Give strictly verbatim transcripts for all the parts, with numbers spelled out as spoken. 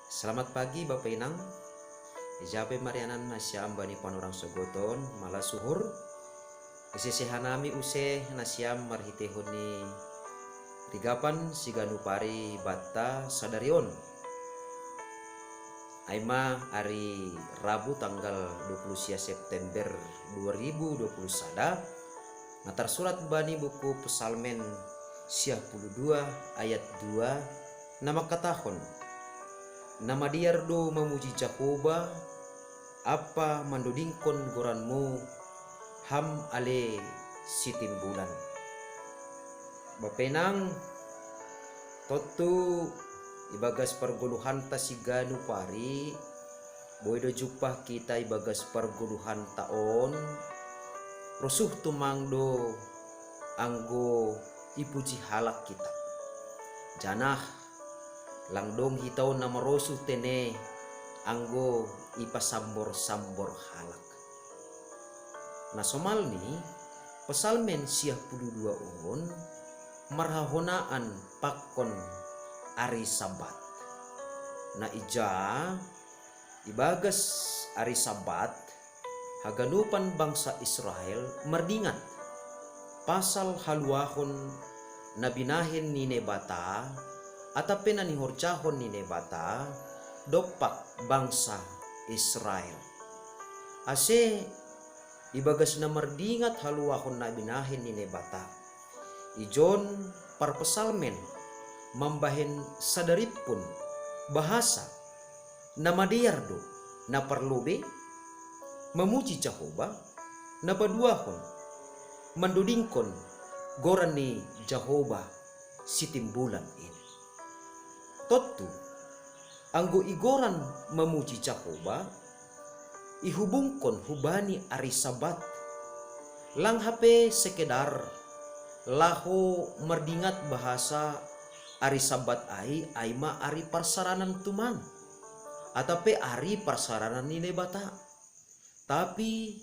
Selamat pagi Bapa Inang. Ija pe marianan nasiam bani panorang sogoton, malas uhur. Ise-ise hanami use nasiam marhitehon ni rigapan siganup ari banta sadari on. Ai ma ari Rabu tanggal dua puluh sia September dua ribu dua puluh sada, na tarsurat bani buku Psalmen siah puluh dua ayat dua, na mangkatahon: Na madear do mamuji Jahowa, ampa mandodingkon goranmu, ham ale sitimbulan. Bapa Inang, tontu ibagas pargoluhanta siganup ari, boi do jumpah hita ibagas pargoluhanta on, rosuh tumang do anggo ipuji halak hita. Janah lang dong hita on na marosuh tene anggo ipasambor-sambor halak. Na somalni, Psalmen siah puluh dua on marhahonaan pakon ari Sabat. Na ija, ibagas ari Sabat, haganupan bangsa Israel mardingat pasal haluahon na binahen ni Naibata, atap pe na nihorjahon ni Naibata dompak bangsa Israel. Ase ibagas na mardingat haluahon na binahen ni Naibata, ijon parpsalmen mambahen sadarimpun bahasa: Na madear do, na parlobei, mamuji Jahowa; na paduahon, mandodingkon goran ni Jahowa sitimbulan in. Tontu, anggo igoran mamuji Jahowa, ihubungkon hubani ari Sabat. Lang hape sekedar laho mardingat bahasa ari Sabat ai, ai ma ari parsaranan tumang, atap pe ari parsaranan ni Naibata. Tapi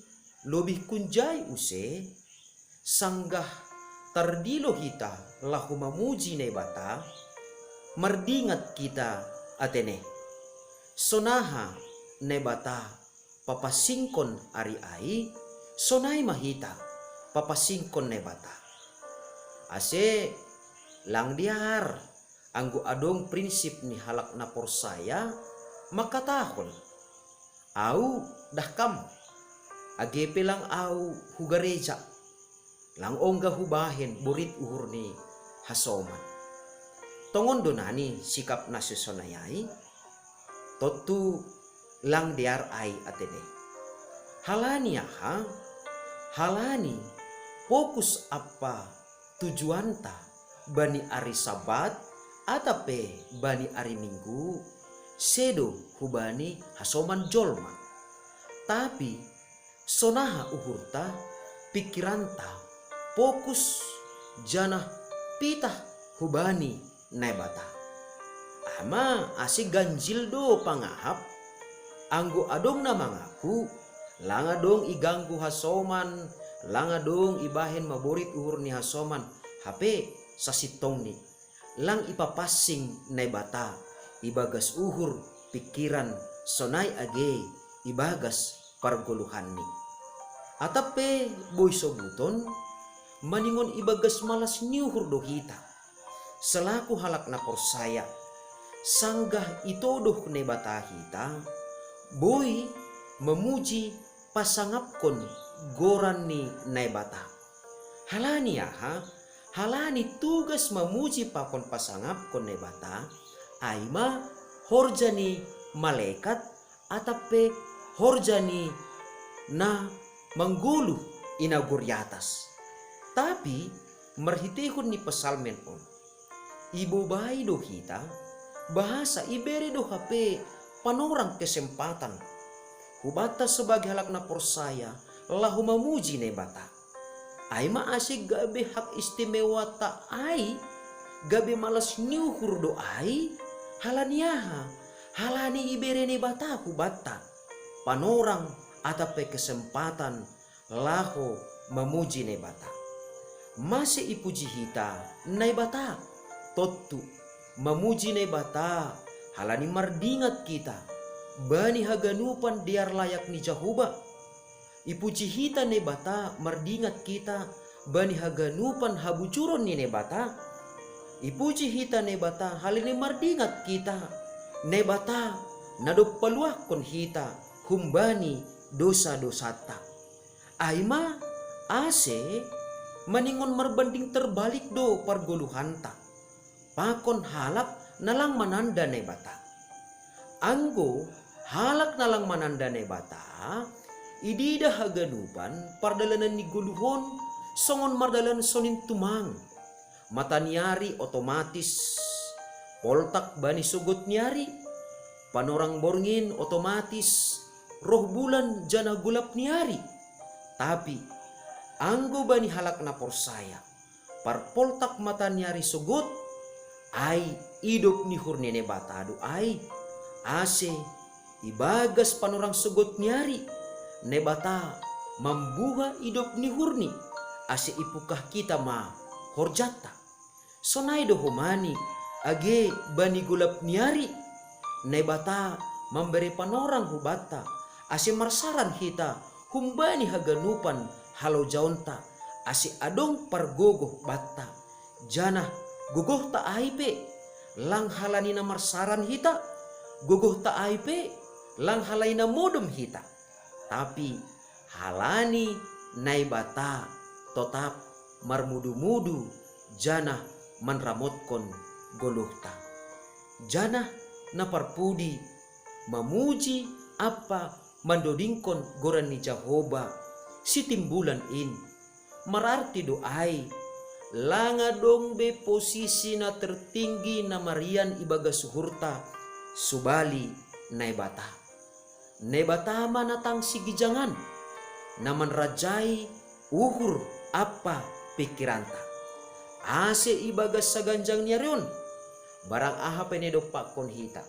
lobih kunjai use, sanggah tardilo hita laho mamuji Naibata, mardingat hita atene. Sonaha Naibata papansingkon ari ai, sonai ma hita papansingkon Naibata. Ase lang dear anggo adong prinsip ni halak na porsaya mangkatahon: Au dah kam, age pe lang au hu gareja, lang ongga hubahen borit uhur ni hasoman. Tongon do nani sikap na sisonai ai? Tontu lang dear ai atene. Halani aha? Halani fokus ampa tujuanta bani ari Sabat atap pe bani ari Minggu, sedo hubani hasoman jolma. Tapi sonaha uhurta, pikiranta, fokus, janah pitah hubani Naibata. Ai ma ase ganjil do pangahap, anggo adong na mangaku, lang adong iganggu hasoman, lang adong ibahen maborit uhur ni hasoman, hape sasintongni lang ipapansing Naibata ibagas uhur, pikiran, sonai age ibagas pargoluhanni. Atap pe boi sobuton, maningon ibagas malas ni uhur do hita selaku halak na porsaya, sanggah itodoh Naibata hita, boi mamuji pasangapkon goran ni Naibata. Halani aha? Halani tugas mamuji pakon pasangapkon Naibata, ai ma horja ni malekat atap pe horja ni na manggoluh i nagori atas. Tapi marhiteihon ni Psalmen on, ibobai do hita bahasa ibere do hape panorang kesempatan hubanta sebagai halak na porsaya laho mamuji Naibata. Ai ma ase gabe hak istimewata ai, gabe malas ni uhur do ai? Halani aha? Halani ibere Naibata hubanta panorang atap pe kesempatan laho mamuji Naibata. Mase ipuji hita Naibata? Tontu, mamuji Naibata, halani mardingat hita bani haganupan dear layak ni Jahowa. Ipuji hita Naibata, mardingat hita bani haganupan habujuron ni Naibata. Ipuji hita Naibata, halani mardingat hita Naibata na dob paluahkon hita humbani dosa-dosanta. Ai ma, ase maningon marbanding terbalik do pargoluhanta pakon halak na lang mananda Naibata. Anggo halak na lang mananda Naibata, idida haganupan pardalanan ni goluh on songon mardalan sonin tumang. Mata ni ari otomatis poltak bani sogot ni ari, panorang borngin otomatis roh bulan janah golap ni ari. Tapi anggo bani halak na porsaya, parpoltak mata ni ari sogot, ai idop ni uhur ni Naibata do ai, ase ibagas panorang sogot ni ari Naibata mambuha idop ni uhurni, ase ipungkah hita ma horjanta. Sonai do homani, age bani golap ni ari Naibata mambere panorang hubanta, ase marsaran hita humbani haganupan halojaonta, ase adong pargogoh banta. Janah gogohta ai pe lang halani na marsaran hita, gogohta ai pe lang halani na modom hita, tapi halani Naibata totap marmudu-mudu janah manramotkon goluhta. Janah na parpudi, mamuji ampa mandodingkon goran ni Jahowa Sitimbulan in, mararti do ai, lang adong be posisi na tertinggi na marian ibagas uhurta, subali Naibata. Naibata ma na tang sigijangan, na manrajai uhur ampa pingkiranta. Ase ibagas saganjang ni ari on, barang aha pe na idompakkon hita,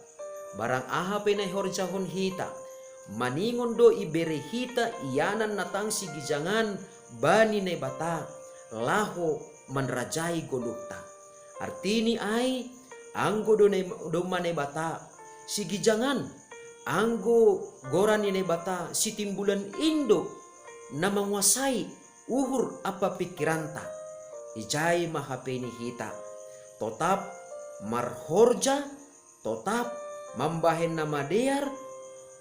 barang aha pe na ihorjahon hita, maningon do ibere hita ianan na tang sigijangan bani Naibata, laho manrajai goluhta. Artini ai, anggo do Nai-, domma Naibata sigijangan, anggo goran ni Naibata Sitimbulan in do na manguasai uhur ampa pingkiranta, ijai ma hape ni hita totap marhorja, totap mambahen na madear,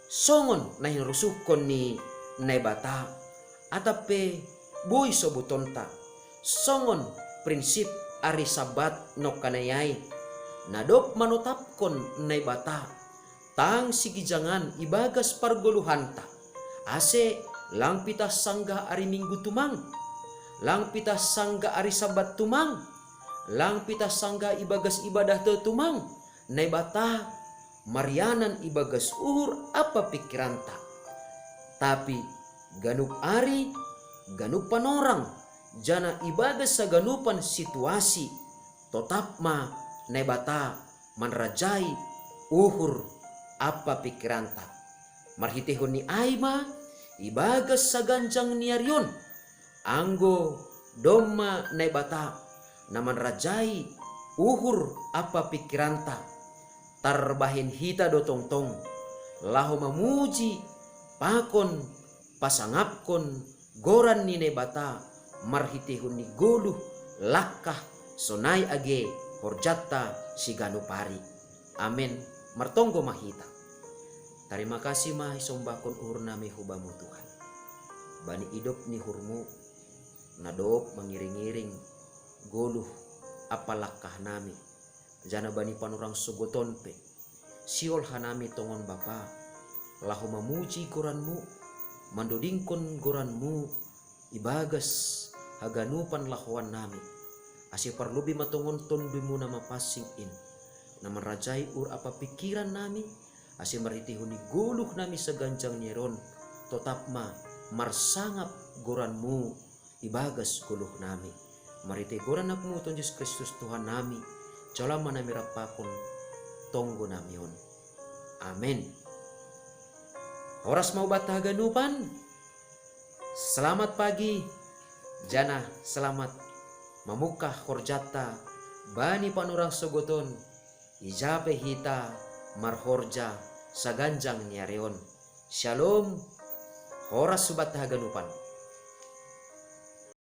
songon na hinurusuhkon ni Naibata, atap pe boi sobutonta, songon prinsip ari Sabat nongkanai ai, na dob manotapkon Naibata tang sigijangan ibagas pargoluhanta, ase lang pitah sanggah ari Minggu tumang, lang pitah sanggah ari Sabat tumang, lang pitah sanggah ibagas ibadah tu tumang, Naibata marianan ibagas uhur ampa pingkiranta. Tapi ganup ari, ganup panorang, janah ibagas saganupan situasi, totap ma Naibata manrajai uhur ampa pingkiranta. Marhiteihon ni ai ma, ibagas saganjang ni ari on, anggo domma Naibata na manrajai uhur ampa pingkiranta, tarbahen hita do tongtong laho mamuji pakon pasangapkon goran ni Naibata marhiteihon ni goluh, langkah, sonai age horjanta siganup ari. Amen. Martonggo ma hita. Tarima kasih ma isombahkon uhur nami hu Bamu Tuhan, bani idop ni uhurMu na dob mangiring-iring goluh ampa langkah nami, janah bani panorang sogot on pe. Sihol hanami tongon Bapa, laho mamuji goranMu, mandodingkon goranMu ibagas haganupan lahoan nami, ase parlobei ma tongon TonduyMu na mapansing in, na manrajai uhur ampa pingkiran nami, ase marhiteihon ni goluh nami saganjang ni ari on, totap ma marsangap goranMu ibagas goluh nami. Marhitei goran AnakMu Tuhan Jesus Kristus Tuhan nami, jalo ma nami rap pakon tonggo nami on. Amen. Horas ma hubanta haganupan. Selamat pagi, janah selamat mamungkah horjanta bani panorang sogot on, Ija pe hita marhorja saganjang ni ari on. Shalom. Horas subat haganupan.